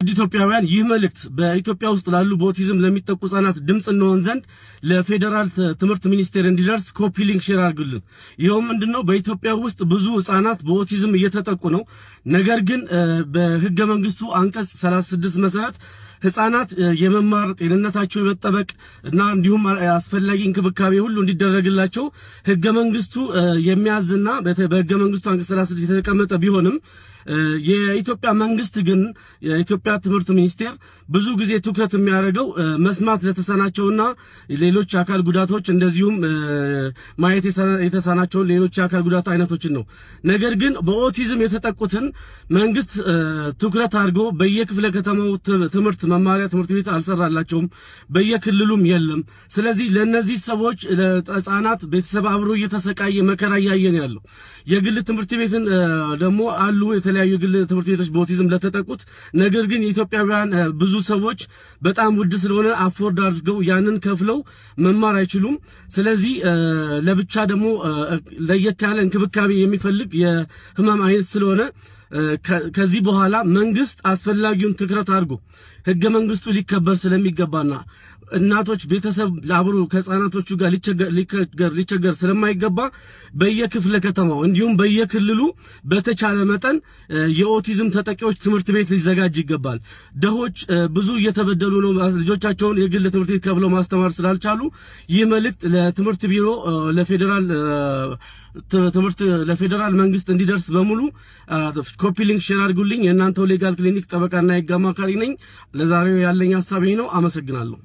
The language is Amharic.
ኢትዮጵያውያን፣ ይህ መልእክት በኢትዮጵያ ውስጥ ላሉ በኦቲዝም ለሚጠቁ ህጻናት ድምፅ እንሆን ዘንድ ለፌዴራል ትምህርት ሚኒስቴር እንዲደርስ copy link፣ share አድርጉልን። ይኸው ምንድነው? በኢትዮጵያ ውስጥ ብዙ ህጻናት በኦቲዝም እየተጠቁ ነው። ነገር ግን በህገ መንግስቱ አንቀጽ 36 መሰረት ህጻናት የመማር፣ ጤንነታቸው የመጠበቅ እና እንዲሁም አስፈላጊ እንክብካቤ ሁሉ እንዲደረግላቸው ህገ መንግስቱ የሚያዝና በህገ መንግስቱ አንቀጽ 36 የተቀመጠ ቢሆንም የኢትዮጵያ መንግስት ግን የኢትዮጵያ ትምህርት ሚኒስቴር ብዙ ጊዜ ትኩረት የሚያደርገው መስማት ለተሳናቸውና ሌሎች አካል ጉዳቶች እንደዚሁም ማየት የተሳናቸውን ሌሎች የአካል ጉዳት አይነቶችን ነው። ነገር ግን በኦቲዝም የተጠቁትን መንግስት ትኩረት አድርጎ በየክፍለ ከተማው ትምህርት መማሪያ ትምህርት ቤት አልሰራላቸውም፣ በየክልሉም የለም። ስለዚህ ለነዚህ ሰዎች፣ ለህፃናት ቤተሰብ አብሮ እየተሰቃየ መከራ እያየን ያለው። የግል ትምህርት ቤትን ደግሞ አሉ የተለያዩ የግል ትምህርት ቤቶች በኦቲዝም ለተጠቁት። ነገር ግን የኢትዮጵያውያን ብዙ ሰዎች በጣም ውድ ስለሆነ afford አድርገው ያንን ከፍለው መማር አይችሉም። ስለዚህ ለብቻ ደግሞ ለየት ያለ እንክብካቤ የሚፈልግ የህመም አይነት ስለሆነ ከዚህ በኋላ መንግስት አስፈላጊውን ትኩረት አድርጎ ህገ መንግስቱ ሊከበር ስለሚገባና እናቶች፣ ቤተሰብ አብሮ ከህፃናቶቹ ጋር ሊቸገር ስለማይገባ በየክፍለ ከተማው እንዲሁም በየክልሉ በተቻለ መጠን የኦቲዝም ተጠቂዎች ትምህርት ቤት ሊዘጋጅ ይገባል። ደሆች ብዙ እየተበደሉ ነው። ልጆቻቸውን የግል ትምህርት ቤት ከፍለው ማስተማር ስላልቻሉ ይህ መልእክት ለትምህርት ቢሮ፣ ለፌዴራል ትምህርት፣ ለፌዴራል መንግስት እንዲደርስ በሙሉ copy link፣ share አድርጉልኝ። የእናንተው legal clinic ጠበቃና የህግ አማካሪ ነኝ። ለዛሬው ያለኝ ሀሳብ ይሄ ነው። አመሰግናለሁ።